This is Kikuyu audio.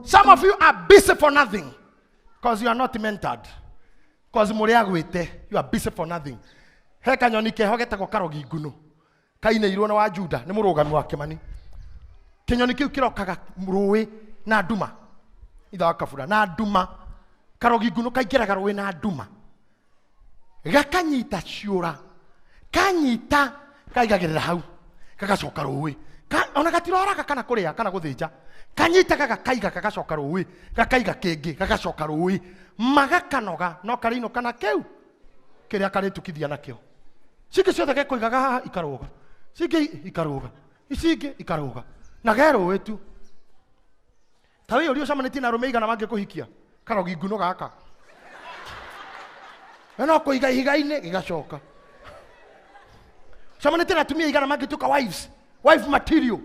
Some of you are busy for nothing because you are not mentored. Because mũrĩ agwĩte, you are busy for nothing. He kanyoni keho getagwo karogi ngunu kainĩirwo nĩ wa Juda nĩ mũrũgami wa Kĩmani. Kĩnyoni kĩu kĩrokaga rũĩ na nduma, itha wa kabura na nduma. Karogi ngunu kaingĩraga rũĩ na nduma, gakanyita ciũra, kanyita kaigagĩrĩra hau, gagacoka rũĩ. Ona gatiroraga kana kũrĩa kana gũthĩnja, kanyitaga gakaiga gagacoka rũĩ, gakaiga kĩngĩ gagacoka rũĩ, magakanoga no karĩinũka na kĩu kĩrĩa karĩtukithia nakĩo. Cingĩ ciothe gekũigaga haha ikarũga, cingĩ ikarũga, ici ingĩ ikarũga, na ge rũĩ tu. Ta wĩyũrie ũcemanĩtie na arũme igana mangĩkũhikia, karogi nguno gaka we no kũiga ihiga-inĩ gĩgacoka. Ũcemanĩtie na atumia igana mangĩtuĩka wives, wife material.